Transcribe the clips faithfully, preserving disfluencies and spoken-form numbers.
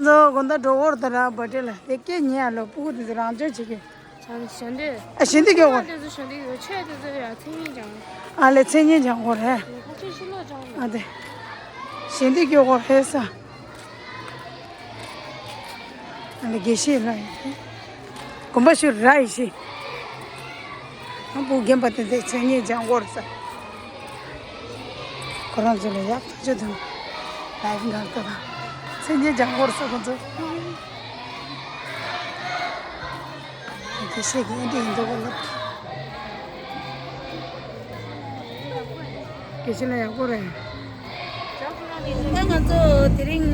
ཚོ་དགོང་དག་འགྲོ་བོར་དུ་ར་བར་ཌེ་ལ་དེ་སྐད་ཉན་ཡ་ལོ་སྤུ་གུ་དེ་ཚོ་རང་སྦྱོང་བྱེད་ཀྱི། ཞལ་འདེབས། ཨ་ཞལ་འདེབས་སྐྱོ་བོ། དེ་ཚོ་ཞལ་འདེབས་ཡོད་ཆད་དེ་ཚོ་ཡ་མཚན་སྙན་ཅང་། ཨ་ལེ་མཚན་སྙན་ཅང་གོ་རེད། ཁོ་ཚོས་ཕྱི་ལོགས་ཅང་། ཨ་དེ། ཞལ་འདེབས་སྐྱོ་བོ་རེད་ས། ཨ་ལེ་དགེ་བཤེས་ལ་ཡིན། དགོན་པ་ཞུ་ར་ཡི་ཤི། ཨ་བུ་རྒན་པ་དེ་ཚོས་མཚན་སྙན་ཅང་གོ་རེད་ས། ཁོ་རང་ཚོ་ལ་ཡག་ཐག་ཆོད་དང་། ལའིབ་ནང་ལྟ་དང་། མཚན་སྙན་ཅང་གོ་རེད་ས་ཁོ་ཚོ། དགེ་བཤེས་ཀྱི་ཨེ་འདྲ་ཡིན་འདུག་ག་ལབ། དགེ་བཤེས་ལ་ཡག་པོ་རེད། ད་ང་ཚོ་དེ་རིང་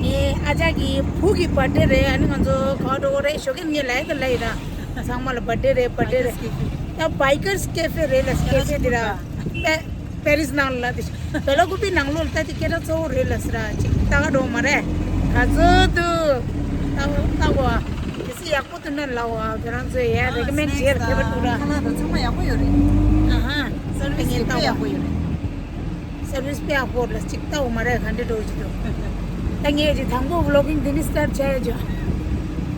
ངའི་ཨ་ཅག་གི་བུ་གི་བར་ཌེ་རེད། ཨ་ནི་ང་ཚོ་ག་པར་འགྲོ་གི་རེད། ཞོགས་ཀས་ངས་ལབ་ཡ་ད་ལབ་ཡིན་ད། ཚང་མ་ལ་བར་ཌེ་རེད་བར་ཌེ་རེད། ད་བྷའི་ཀར་སི་ཀེ་ཕེ་རེད་ལ་ཀེ་ཕེ་དེ་ར། པེ་རི་སི་ནང་ལ་དེ་བེ་ལ་ཀུ་པི་ནང་ལོགས་ལ་ད་དེ་སྐད་གྲགས་ཚ་བོ་རེད་ལ་ཟེར་ར་ཅིག་ལྟ་ག་འགྲོ་མ་རེད། ག་ཚོད་དུ་ལྟ་ལྟ་གོ་ཨ། དེ་སི་ཡག་པོ་དུ་ན་ལ་བ་ཁྱོད་རང་ཚོས་ཡ་རེ་ཀི་མེན་ཌི་བྱས་ར་ཁྱད་པར་འདུག་ར། ཁ་ལག་དང་ཚང་མ་ཡག་པོ་ཡོད་རེད། ཨ་ཧ། སར་ཝི་སི་དཔེ་ཡག་པོ་ཡོད་རེད། སར་ཝི་སི་དཔེ་ཡག་པོ་རེད་ལ་ཅིག་ལྟ་འོ་མ་རེད་ག་འདྲ་འགྲོ་གི་འདུག་ད་ངས་ཅིག་དང་པོ་ཝི་ལོག་གིང་འདི་ནི་སི་ཊར་ཊི་བྱས་ཡ་ཅོ།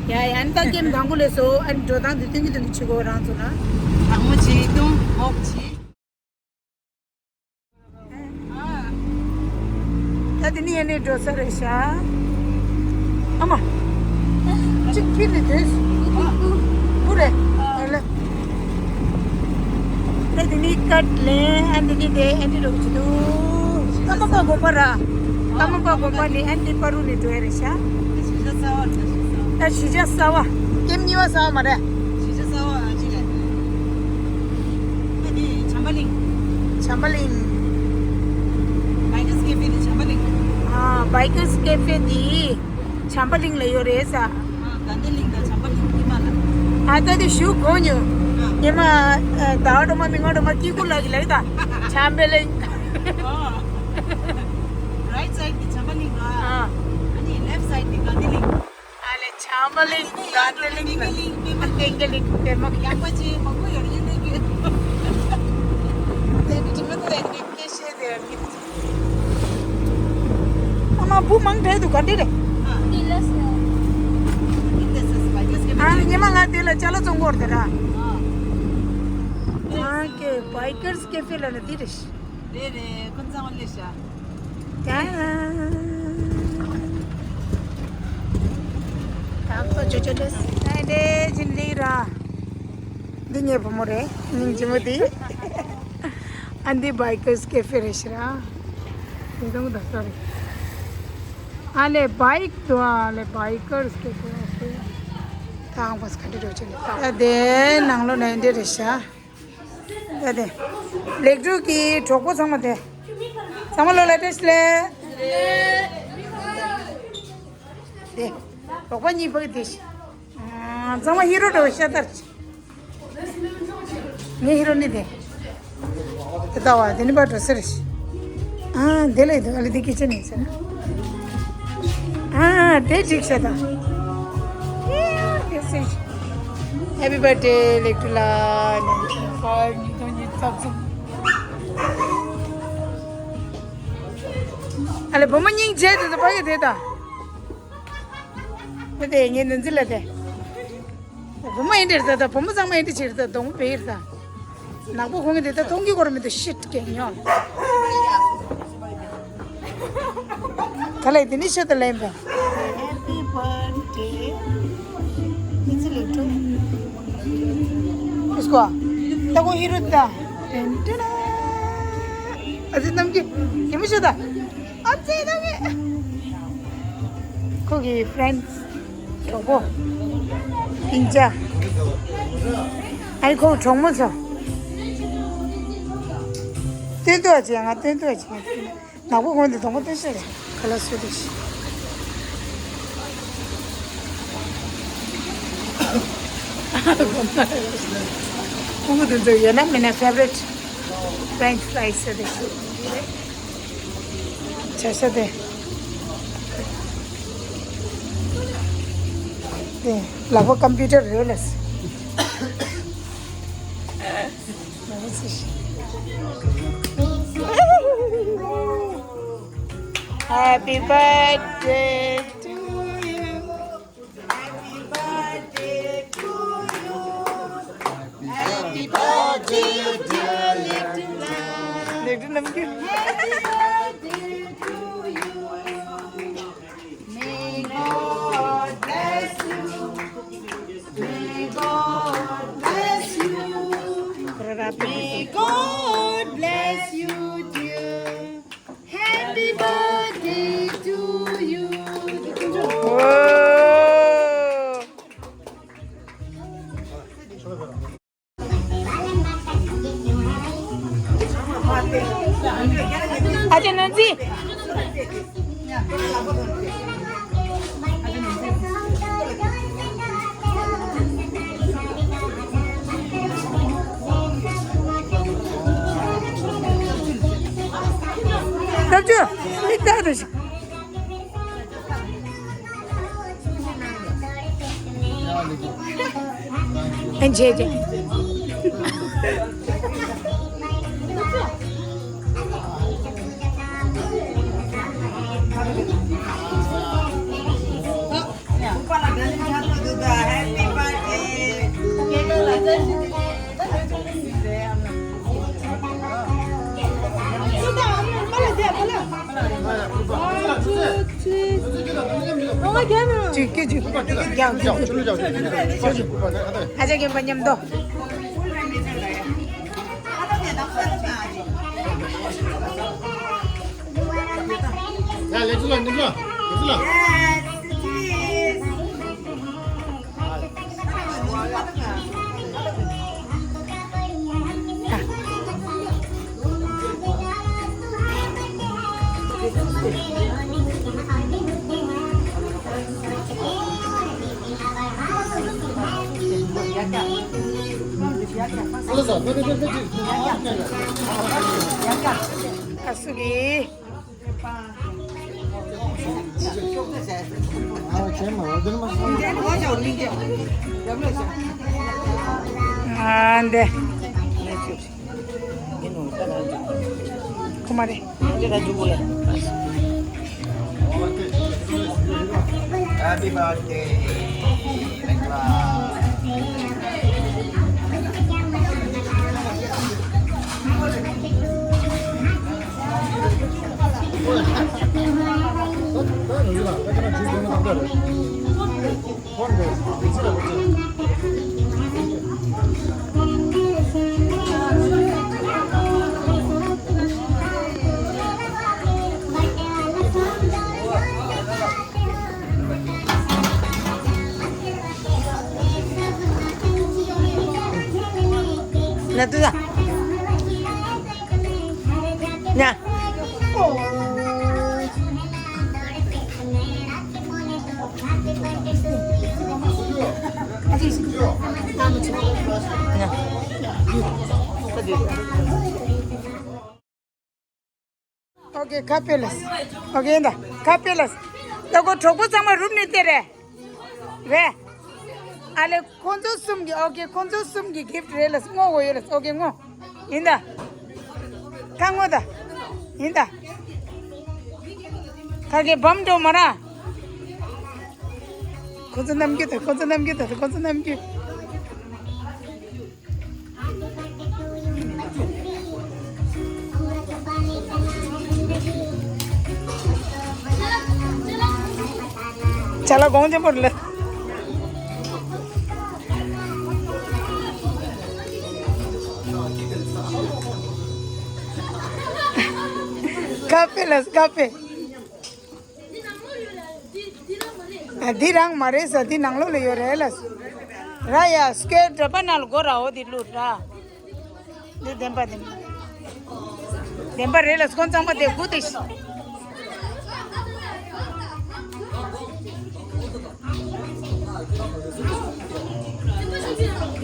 ཡ་ཡ་ཨ་ནི་ད་ཀེམ་དང་པོ་ལས་སོ་ཨ་ནི་འགྲོ་སྟངས་འདི་སྟོན་གི་འདུག་ནི་ཆུ་གོ་རང་ཚོ་ན། དང་པོ་བྱེད་དུང་འོག་བྱེད། ད་དེ་ནི་ཡ་ནས་འགྲོ་ས་རེད་ཤག་ཨ་མ། གཅིག་ཕི་ནས་དེ། བུ་རེད། ཨ་ལེ། ད་དེ་ནི་ཀ་ལེ་ཨ་འདི་ནི་དེ་ཨ་འདི་རུ་གཅིག་འདུག་ཀརྨ་པ་དགོན་པ་ར། ཀརྨ་པ་དགོན་པ་ནི་ཨ་འདི་པ་རུ་ནས་འགྲོ་ཡ་རེད་ཤག་ད་གཞིས་ཆགས་གསར་བ། ཀེམ་གཉིས་པ་གསར་བ་མ་རེད། གཞིས་ཆགས་གསར་བ་ཨ་ཅི་རེད། ཨ་ནི་བྱམས་པ་གླིང་། བྱམས་པ་གླིང་། བྷའི་ཀར་སི་ཀེ་ཕེ་དེ་བྱམས་པ་གླིང་། ཨ་བྷའི་ཀར་སི་ཀེ་ཕེ་དེ་བྱམས་པ་གླིང་ལ་ཡོད་རེད་ས། ཨ་དགའ་ལྡན་གླིང་དང་བྱམས་པ་གླིང་གཉིས་མ་ལ། ཨ་ད་དེ་ཞུ་གོ་ཉོ། ཨ་ཉི་མ་ཟླ་བ་སྒྲོལ་མ་མི་མངའ་སྒྲོལ་མ་སྐྱིད་སྐུ་ལགས་ཀྱི་ལགས་ད། བྱམས་པ་གླིང་། ཨ་རའིཊ་སའིཌ་དེ་བྱམས་པ་གླིང་ར། ཨ་ཨ་ནི་ལེཕཊ་སའིཌ་དེ་དགའ་ལྡན་གླིང་། ཨ་ལེ་བྱམས་པ་གླིང་དགའ་ལྡན་གླིང་། པདྨ་གླིང་། པདྨ་གླིང་། པདྨ་གླིང་། ཡག་པོ་ཅིག་མང་པོ་ཡོད་རེད་ཡོད་རེད་ཀྱི། དེ་ནི་དྲི་མ་དེ་ལས་ཀྱི་སྐད་བཤད་དེ་ཡོད་ཀྱི། ཨ་མ་བུ་མང་དྲགས་འདུག་ག་འདྲ་རེད། ཨ་ཉི་མ་ང་དེ་ལ་ཅ་ལག་བཙོང་གོ་རེད་ར། ཨ་ཀེ་བྷའི་ཀར་སི་ཀེ་ཕེ་ལ་ན་འདི་རེད། རེད་རེད་ཁོ་ཚང་མ་སླེབས་ཤག་ད་ད་ཁོ་ཅོ་ཅོ་ལེས་ཨ་འདྲེ་ཅིན་ལི་ར། འདི་ངའི་བུ་མོ་རེད་སྙིང་རྗེ་མོ་དེ། ཨ་འདི་བྷའི་ཀར་སི་ཀེ་ཕེ་རེད་ཤག་ར། དེ་དང་ད་ས་རེད། ཨ་ལེ་བྷའི་ཀར་དུ་ཨ་ལེ་བྷའི་ཀར་སི་ཀེ་ཕེ་ཨོ་ཁེ། ད་ཧང་པ་སི་ཁ་འདྲེ་འགྲོ་ཅིན་ལི་ད། ད་དེ་ནང་ལོགས་ན་འདི་རེད་ཤག་ད་དེ། ལེགས་གྲུབ་ཀྱི་གྲོགས་པོ་ཚང་མ་དེ། ཚང་མ་ལོ་ལ་བཀྲ་ཤིས་བདེ་ལེགས། དེ། གྲོགས་པོ་གཉིས་པོ་གི་དེ་ཤི། ཨ་ཚང་མ་ཧི་རོ་འདྲ་བོ་ཤ་སྟག་ཅིག་ངའི་ཧི་རོ་ནི་དེ། དེ་ལྟ་བ་དེ་ནི་པ་འགྲོ་ཟེར་ཤི། ཨ་དེ་ལས་དེ་ཨ་ལི་དེ་ཀི་ཆེན་ནས་ཟེར། ཨ་དེ་འགྲིག་ཤ་ད། ཡེ་དེ་སེ་ཤི། Happy birthday ལེགས་གྲུབ་ལགས། ཉི་ཤུ་ཉི་ཤུ་ཉི་ཤུ་རྩ་གསུམ། ཨ་ལེ་བུ་མོ་སྙིང་རྗེ་དེ་ཚོ་ཕ་གི་དེ་ད། དེ་དེ་ངའི་ནན་ཙི་ལ་དེ། བུ་མོ་ཡིན་འདྲེར་ད་ད་བུ་མོ་ཚང་མ་ཡིན་འདྲེ་ཆེར་ད་གདོང་པོ་བེར་ད། ནག་པོ་ཁོང་གི་དེ་ད་མཐོང་གི་གོ་ར་མི་འདུག་ཤིཊ་གེ་ཉོ། ག་ལེ་དེ་ནི་ཤོད་ད་ལེན་པ། Happy birthday. ནན་ཙི་ལེགས་གྲུབ། ཨིས་ཀོ། ད་ཁོ་ཧི་རོ་ད། ཏན་ཏན། ཨ་ཙི་རྣམ་རྒྱལ། ཉི་མ་ཤོད་ད། ཨ་ཙི་རྣམ་རྒྱལ། ཁོ་གི་ཕྲེན་ཌི། གྲོགས་པོ། སྤུན་ཀྱག་ཨ་ནི་ཁོ་གྲོགས་མོ་ཚོ། སྟོན་ཐུབ་པ་བྱེད་ང་སྟོན་ཐུབ་པ་བྱེད། ནག་པོ་ཁོང་དེ་གདོང་པ་སྟོན་ཤེས་རེད། ཁ་ལག་བཟོས་ཏེ་ཤི། ཕྲུ་གུ་དེ་ཚོ་ཡོད་ན་མེད་ན་ཕེ་ཝ་རིཊ་ཕྲེན་ཆི་ཕ་རའི་བཟོས་ཏེ་ཤི། བྱ་ཤ་དེ། དེ་ལག་པ་ཀམ་པུ་ཊར་རེད་ལ། Happy birthday to ཅོ། མིག་ལྟ་རེ་ཞིག་ཨན་ཇེ་ཇེ། ཅིག་ཅིག་ཅིག་ཨ་ཅག་རྒན་པ་མཉམ་དུ། ཡ་ལེགས་སོ་ལ་ཉིན་ལ་ལེགས་སོ་ལ། ཨ་སུ་གི། ཨ་འདི། ཁོ་མ་རེད། Happy birthday. ན་དུ་ད། ན། ཨོ་ཀེ། ཁ་ཕེ་ལས། ཨོ་ཀེ་ཡིན་ད། ཁ་ཕེ་ལས། ད་ཁོ་གྲོགས་པོ་ཚང་མ་རུབ་ནས་བལྟས་རེད། རེད། ཨ་ལེ། ཁོ་ཚོ་གསུམ་གྱི། ཨོ་ཀེ། ཁོ་ཚོ་གསུམ་གྱི་གིཕ་རེད་ལ། སྔོ་བོ་ཡོད་ལ། ཨོ་ཀེ། སྔོ། ཡིན་ད། ཁ་སྔོ་ད། ཡིན་ད། ཁ་གེ་བམ་འགྲོ་མ་ར། ཁོ་ཚོ་རྣམ་འགྱུར་ད། ཁོ་ཚོ་རྣམ་འགྱུར་ད། ཁོ་ཚོ་རྣམ་འགྱུར། ཅ་ལག་གོང་ཆེན་པོ་རེད། ཁ་ཕེ་ལ་ཁ་ཕེ། ཨ། འདི་རང་མ་རེད་ཟེར། འདི་ནང་ལོགས་ལ་ཡོད་རེད་ལ། ར་ཡ་སྐད་འདྲ་པ་ནང་ལ་གོ་ར། འོ་འདི་ལུག་ར། འདི་བདེན་པ་བདེན་པ། བདེན་པ་རེད་ལ། ཁོང་ཚང་མ་དེ་དགུ་དེ་ཤི།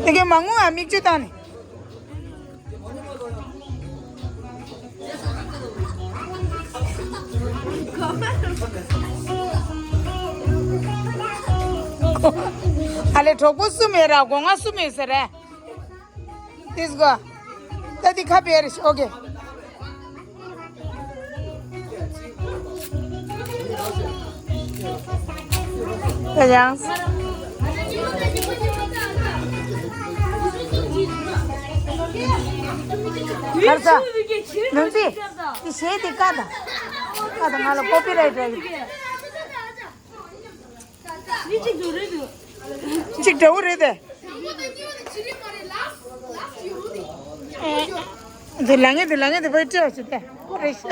དེ་གའི་མ་ངུ་ཨ། མིག་ཆུ་བཏང་ནས། ཨ་ལེ། གྲོགས་པོ་གསུམ་ཡོད་ར། སྒོ་ང་གསུམ་ཡོད་ཟེར་རེད། This go. ད་འདི་ཁ་ཕེ་རེད། ཨོ་ཀེ། ད་ཡང་། ཧར་ས། ནང་ཚེ། འདི་གཞས་དེ་ཀ་ད། ཀ་ད་ང་ལ་ཀོ་པི་རའེ་ཊི་རེད། གཅིག་འདྲ་བོ་རེད་དེ། དེ་ལ་ངེ་དེ་ལ་ངེ་དེ་བོད་སྤྲད་བྱེད་དེ། ཨོ་རེད་ཤག་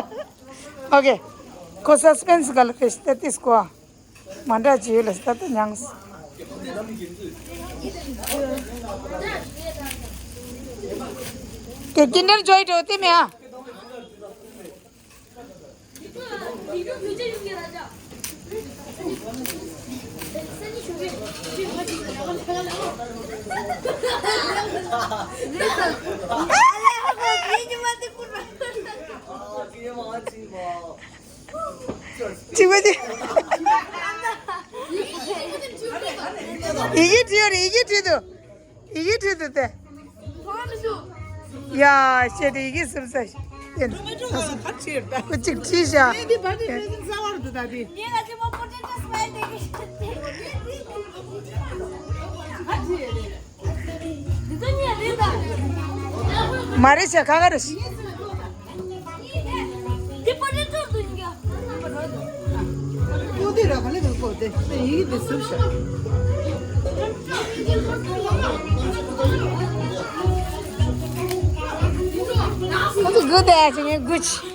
ཨོ་ཀེ། ཁོ་སི་པེན་སི་ག་ལ་རེད་ཤག་ཏེ་སྐོ། མ་འདྲ་ཅི་ཡོད་ལ་ཤག་ད་ད་མྱངས། དེ་ཀིན་ཌར་ཇོའེ་འགྲོ་དེ་མེད་ཨ། གཅིག་པ་གཅིག་ཡི་གེ་བྲིས་ཡོད་རེད། ཡི་གེ་བྲིས་འདུག་ཡི་གེ་བྲིས་འདུག་སྟེ། ཡ་བཤད་དེ་ཡི་གེ་ཟུར་ཟ་ཡིན། ཁོ་གཅིག་བྲིས་བཞག་མ་རེད་བྱས་ཁ་ཁ་རེད། ཁོ་ཚོ་དགུ་དེ་ཨ་ཅེ་ངས་དགུ་ཆི།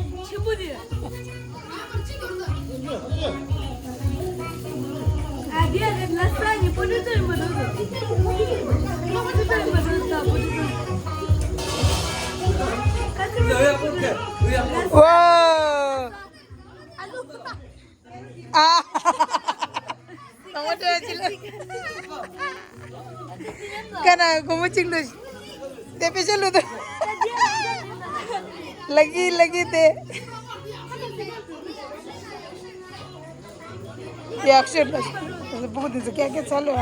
ཨ། ང་མ་སྤྲད་ཅི་ལ། ཀ་ན་སྒོར་མོ་གཅིག་ལོ། དེ་པེ་ཤ་ལོ་དེ། ལག་གི་ལག་གི་དེ། ཡག་ཤོས་ལ། བུ་དེ་ཚོ་ཀྱག་ཀྱག་ཚ་ལོ་ཨ།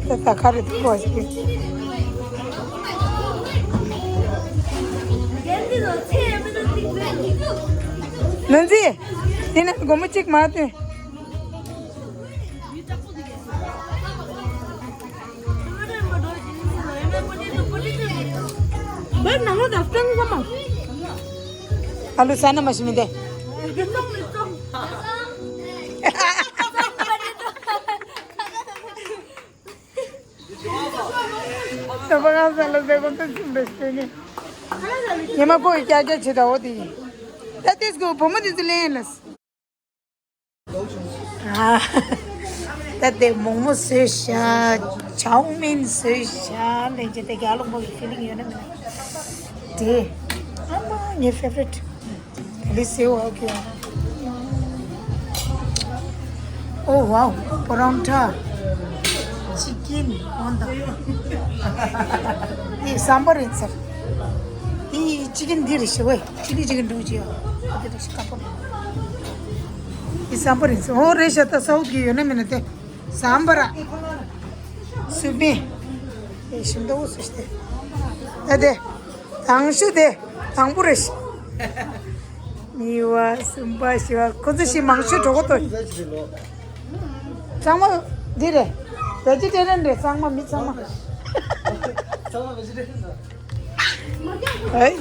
ད་ད་ག་རེ་ཐུག་པ་ཞིག་ནན་ཙི། དེ་ནས་སྒོར་མོ་གཅིག་མ་སྟོན། ཨ་ལུ་ས་ན་མ་ཤི་མི་དེ། ད་པ་གང་ས་ལ་ཟེར་གོ་ཏོ་ཅིག་འདྲ་ཞིག་ནི། ཉི་མ་ཁོ་ཡི་ཀྱག་ཀྱག་བྱེད་ད་འོ་དེ་ཡིན། ད་ཏིས་གོ་བུ་མོ་དེ་ཚོ་ལེན་ལ། ཨ། ད་དེ་མོག་མོག་བཟོས་ཤག་ཆའོ་མིན་བཟོས་ཤག་ལེན་ཅེ་དེ་རྒྱ་ལོ་མོ་གི་ཕི་ལིང་ཡོད་ན་མིན་ན། དེ། ཨ་མ་ངའི་ཕེ་ཝ་རིཊ། Let's see what, okay. Oh wow, paratha, chicken on the. ཨི་སམ་བར་ཡིན་ཟེར། ཨི་ཅི་ཀིན་འདི་རེད་ཤི་ཝེ། ཅི་ལི་ཅི་ཀིན་འདྲ་ཅི་ཡོད། འདི་རེད་ཤི་ཀ་པོ། ཨི་སམ་བར་ཡིན་ཟེར། ཨོ་རེད་ཤ་ད་སའུ་ཐི་གི་ཡོད་ན་མིན་ན་དེ། སམ་བར། སུ་པིན། ཨེ་ཤིང་ཏོག་སུ་ཤི་དེ། ད་དེ། དང་ཤུ་དེ། དང་པོ་རེད་ཤི། གཉིས་པ་གསུམ་པ་བཞི་པ་ཁོ་ཚོ་ཤི་མང་ཤོས་གྲོགས་པོ་ཏོ། གཙང་མ་འདི་རེད། བེ་ཇི་ཊེ་རི་ཡན་རེད། གཙང་མ་མི་ཚང་མ། ཨེ།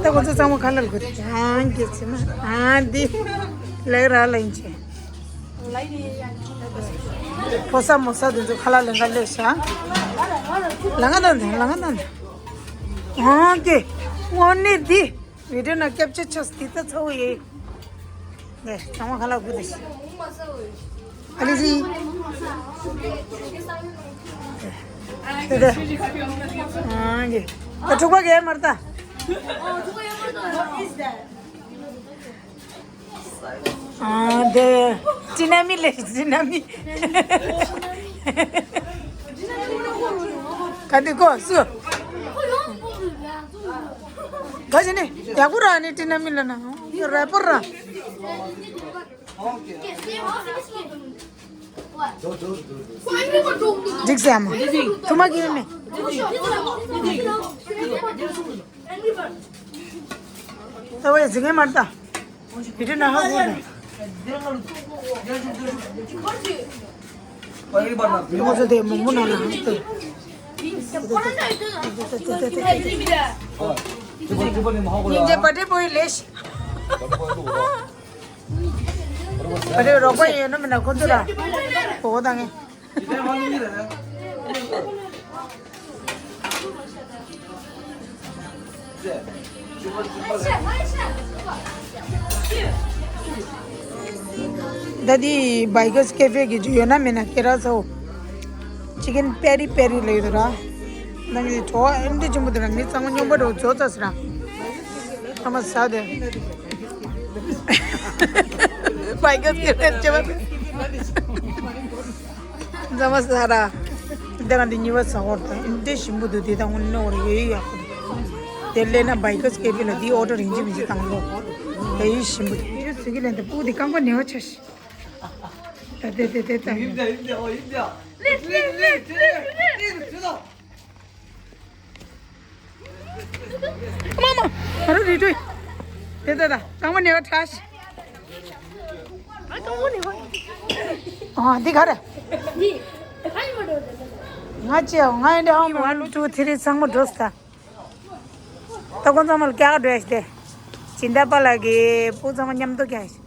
ད་ཁོ་ཚོ་གཙང་མ་ཁ་ལག་དགོས་ཏེ་ཡང་གི་ཚེ་མ་ཨ་འདི་ལེགས་ར་ལ་ཡིན་ཆེ། ཕོ་ས་མོ་ས་དེ་ཚོ་ཁ་ལག་ལེན་ག་ལས་ཤ། ལ་ང་དང་དང་ལ་ང་དང་དང་། ཨ་གི་དངོས་གནས་འདི་བི་ཌིའོ་ནང་སྐྱབས་བཅོལ་ཆགས་འདི་ལྟ་ཚ་བོ་ཡོད། ནས་ཚང་མ་ཁ་ལག་བུ་དེ་ཤི། ཨ་ལི་ཟི། དེ་དེ། ཨང་གི། ད་ཕྲུག་པ་གས་མར་ད། ཨང་དེ། ཅི་ན་མི་ལེ་ཅི་ན་མི། ག་དེ་གོ་སུ། ག་ཅི་ནི་ཡག་པོ་ར་ནི་ཅི་ན་མི་ལ་ན་རེ་པོ་ར། འགྲིག་ཟེར་མ། ཐུ་མ་གི་མེ། ད་བས་ཟིང་ངེ་མར་ད། བི་ཏི་ན་ཧ་གོ་ད། ཁོ་ཚོ་དེ་མོག་མོག་ནང་ལ་ཧང་སྟེ། ཉིན་རྗེ་པ་ཏྲེ་པོ་ཡི་ལས། ཨ་རེ་རོགས་པ་ཡིན་ནམ་མིན་ན་ཁོ་ཚོ་ལ་གོ་གོ་དང་ངས། ད་དེ་བྷའི་གྷར་ཀེ་ཧྥེ་གི་ཡོད་ན་མིན་ན་ཁྱེད་རང་ཚོ་ཅི་ཀིན་པེ་རི་པེ་རི་ལ་ཡོད་ར། ནང་གི་བྲོ་བ་ཨེམ་འདྲ་ཆེན་པོ་དེ་ར་མི་གཙང་མ་སྙོམས་པོ་འགྲོ་བཟོ་ཚར་ཟེར་ར། ཨ་མ་ཟ་དེ། བྷའི་གྷར་ཀེ་ཧྥེ་ཅེ་བ། ཟ་མ་ཟ་ར། དེ་ག་འདི་གཉིས་པ་ཟ་བར་དང་འདི་ཞིམ་པོ་འདུག་དེ་དང་ངོ་ནོར་ཡོད་ཡོད་ཡག་པོ་འདུག་དེ་ལས་ན་བའི་ཀ་སྐེ་པི་ལ་དེའི་ཨོ་ཏོ་རིན་ཆེན་མི་ཆེ་དང་ལོ་དེ་ཡི་ཞིམ་པོ་འདུག་དེ་ཚུ་གི་ལན་དེ་སྤུ་གུ་དེ་རྐང་པ་ནེ་བ་ཆ་ཤི། ད་དེ་དེ་དེ་ད། མ་མ། ཨ་རུ་རི་ཏུ། དེ་ད་ད་རྐང་པ་ནེ་བ་ཁྲ་ཤི། ཨ་འདི་ག་རེ། ང་ཅི་ཡང་ང་ཡིན་འདྲ་ཧ་མ་ང་ལུ་ཅུ་ཐི་རི་ཚང་མ་འགྲོ་སྟ། ད་ཁོང་ཚང་མ་ལ་སྐྱག་འགྲོ་ཡ་ཞིག་སྟེ། སྦྱིན་བདག་པ་ལགས་ཀྱི་སྤུ་གུ་ཚང་མ་མཉམ་དུ་ཀྱང་ཞིག་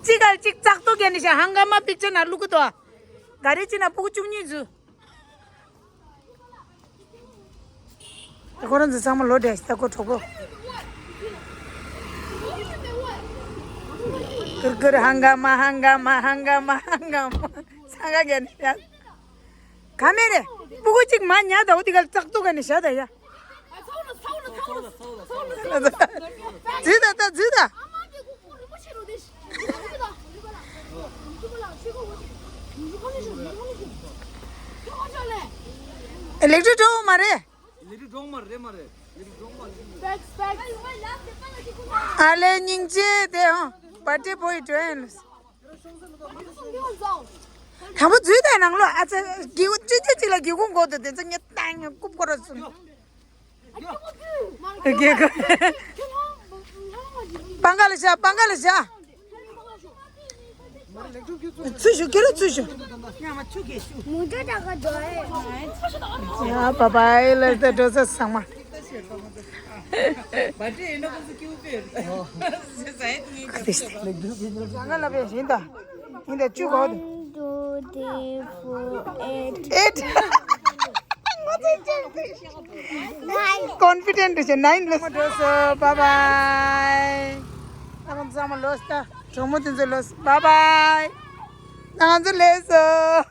ཅི་ག་ཅིག་ཙག་ཏོ་ཀྱང་ནི་ཤ་ཧང་ག་མ་པིག་ཅར་ན་ལུ་གུ་དོ། ག་རེ་ཅི་ན་སྤུ་གུ་བཅུ་གཉིས་ཚུ། ད་ཁོ་རང་ཚོ་ཚང་མ་ལོ་འདྲ་ཞིག་ད་ཁོ་གྲོགས་པོ། ཀིར་ཀིར་ཧང་ག་མ་ཧང་ག་མ་ཧང་ག་མ་ཧང་ག་མ། ཚང་ག་གན་ཡ། ག་མེ་རེ། སྤུ་གུ་གཅིག་མ་ཉལ་ད་འོ་དེ་ག་ཙག་ཏུ་ག་ནས་བཞག་ད་ཡ། ཛི་ད་ད་ཛི་ད། ཨེ་ལེགས་ཏྲིག་འགྲོ་མ་རེད། ལི་ཏི་ཌོང་མ་རེད་མ་རེད། ལི་ཏི་ཌོང་མ་རེད། ཨ་ལེ་སྙིང་རྗེ་དེ་ཧོ། པར་ཏི་བོ་ཡི་ཏྲེན། དང་པོ་འཛུལ་དེ་ནང་ལོ་ཨ་ཙི་སྒེའུ་ཅི་ཅི་ཅི་ལ་སྒེའུ་ཁུང་སྒོ་དེ་དེ་ཚོ་ངས་བཏང་ངས་རྐུབ་ཁོ་ར་སོང་། སྒེའུ་ཁུང་། པང་ཁ་ལ་བཞག་པང་ཁ་ལ་བཞག་ཚུལ་ཞུ་ཁྱེད་རང་ཚུལ་ཞུ། ཡ་བ་བའི་ལ་ད་འགྲོ་ས་ཚང་མ། ང་ལ་བས་ཡིན་ད། ཡིན་ད་བཅུ་གོ། One, two, three, four, eight. Eight. Nine. Confident is a nine plus. Bye bye. ད་ང་ཚང་མ་ལོས་ད། གྲོགས་མོ་དེ་ཚོ་ལོས། Bye bye. ང་ཚོ་ལས་སོ།